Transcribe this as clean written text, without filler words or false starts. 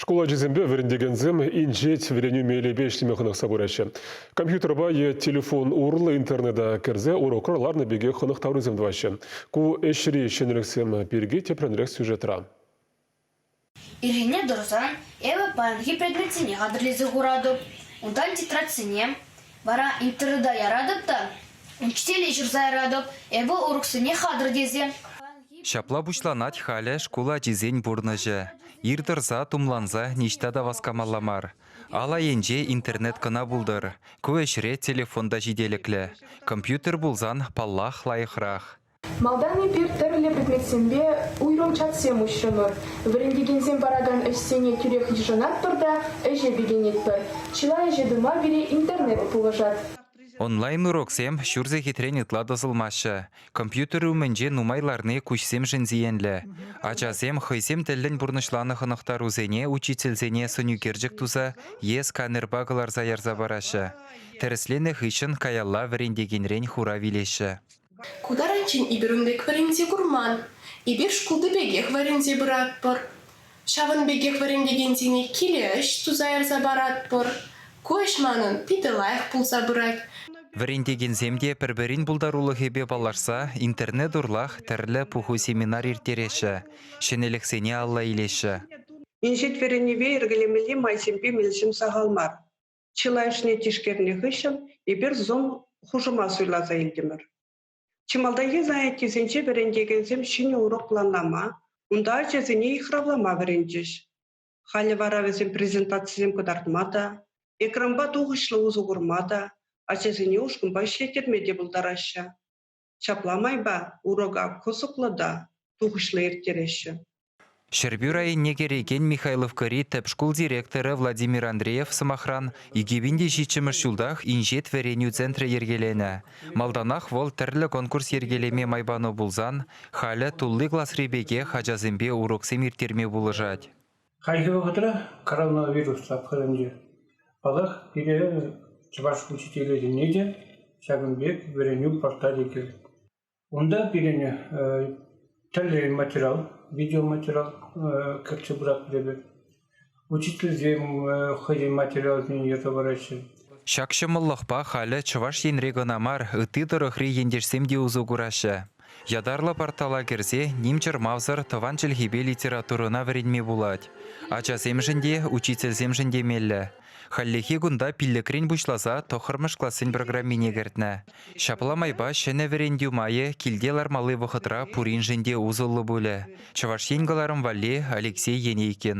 Шкул ачисемпе вӗрентекенсем инҫет вӗренӳ мелӗпе ӗҫлеме хӑнӑхса пыраҫҫӗ. Компьютерпа е телефон урлӑ интернета кӗрсе урокра ларнӑ пекех хӑнӑхтарусем тӑваҫҫӗ. Ку ӗҫри ҫӗнӗлӗхсем пирки тӗплӗнрех сюжетра. Ирхине тӑрсан эпӗ паянхи предметсене хатӗрлесе хуратӑп, унтан тетрадьсене. Вара интернета яратӑп та учителе ҫырса яратӑп, эпӗ уроксене хатӗр тесе. Ҫапла пуҫланать халӗ шкул ачисен пурнӑҫӗ. Ир тӑрса, тумланса ниҫта та васкамалла мар. Ал айӗнче интернет кӑна пултӑр. Ку ӗҫре телефон та ҫителӗклӗ. Компьютер пулсан, паллах, лайӑхрах. Малтан эпир тӗрлӗ предметсемпе уйрӑм чатсем уҫрӑмӑр. Вӗрентекенсем паракан ӗҫсене тӳрех йышӑнатпӑр та ӗҫе пикенетпӗр. Чылай ӗҫе тума пире интернет пулӑшать. Онлайн-уроксем ҫур сехетрен ытла тӑсӑлмаҫҫӗ. Компьютер умӗнче нумай ларни куҫсемшӗн сиенлӗ. Ачасем хӑйсем тӗллӗн пурнӑҫланӑ хӑнӑхтарусене учительсене сӑнӳкерчӗк туса е сканерпа кӑларса ярса параҫҫӗ. Тӗрӗсленӗ хыҫҫӑн каялла вӗрентекенрен хурав илеҫҫӗ. Ку таранччен эпир ун пек вӗренсе курман. Эпир шкулти пекех вӗренсе пыратпӑр. Ҫавӑн пекех вӗрентекенсене киле ӗҫ туса ярса паратпӑр. Ку ӗҫ манӑн питӗ лайӑх пулса пырать. Вӗрентекенсем те пӗр-пӗрин пултарулӑхӗпе паллашса интернет урлах тӗрлӗ пуху-семинар ирттереҫҫӗ, ҫӗнӗлӗхсене алла илеҫҫӗ. Инҫет вӗренӗве йӗркелемелли майсемпе мелсем сахал мар. Чылайӑшне тишкернӗ хыҫҫӑн эпир Zoom хушӑма суйласа илтӗмӗр. Чи малтанхи занятисенче вӗрентекенсем ҫӗнӗ урок планлама, унта ачасене йыхравлама вӗренчӗҫ. Халӗ вара вӗсем презентацисем кӑтартма та, экранпа тухӑҫлӑ усӑ курма та, ачасене ушкӑнпа ӗҫлеттерме те пултараҫҫӗ. Ҫапла майпа урока кӑсӑклӑ та тухӑҫлӑ ирттереҫҫӗ. Ҫӗрпӳ районне кӗрекен Михайловкӑри тӗп шкул директорӗ Владимир Андреев, сӑмахран, 2007-мӗш ҫултах инҫет вӗренӳ центрӗ йӗркеленӗ. Малтанах вӑл тӗрлӗ конкурс йӗркелеме май панӑ пулсан, халӗ тулли класри пекех ачасемпе уроксем ирттерме пулӑшать. Хальхи вӑхӑтра коронавирус тапхӑрӗнче, паллах, пире чӑваш учителӗсене те ҫакӑн пек вӗренӳ порталӗ кирлӗ. Унта пирӗн тӗрлӗ материал, видеоматериал кӗртсе пыратпӑр эпир. Учительсем хӑйсен материалӗсене ярса параҫҫӗ. Ҫак ҫӑмӑллӑхпа халӗ Чӑваш Енре кӑна мар, ытти тӑрӑхри ентешсем те усӑ кураҫҫӗ. Ятарлӑ портала кӗрсе ним чӑрмавсӑр тӑван чӗлхепе литературӑна вӗренме пулать. Ачасемшӗн те, учительсемшӗн те меллӗ. Хальлӗхе кунта пиллӗкрен пуҫласа тӑххӑрмӗш классен программине кӗртнӗ. Ҫапла майпа ҫӗнӗ вӗрентӳ майӗ килте лармалли вӑхӑтра пуриншӗн те усӑллӑ пулӗ. Чӑваш Ен кӑларӑм валли Алексей Енейкин.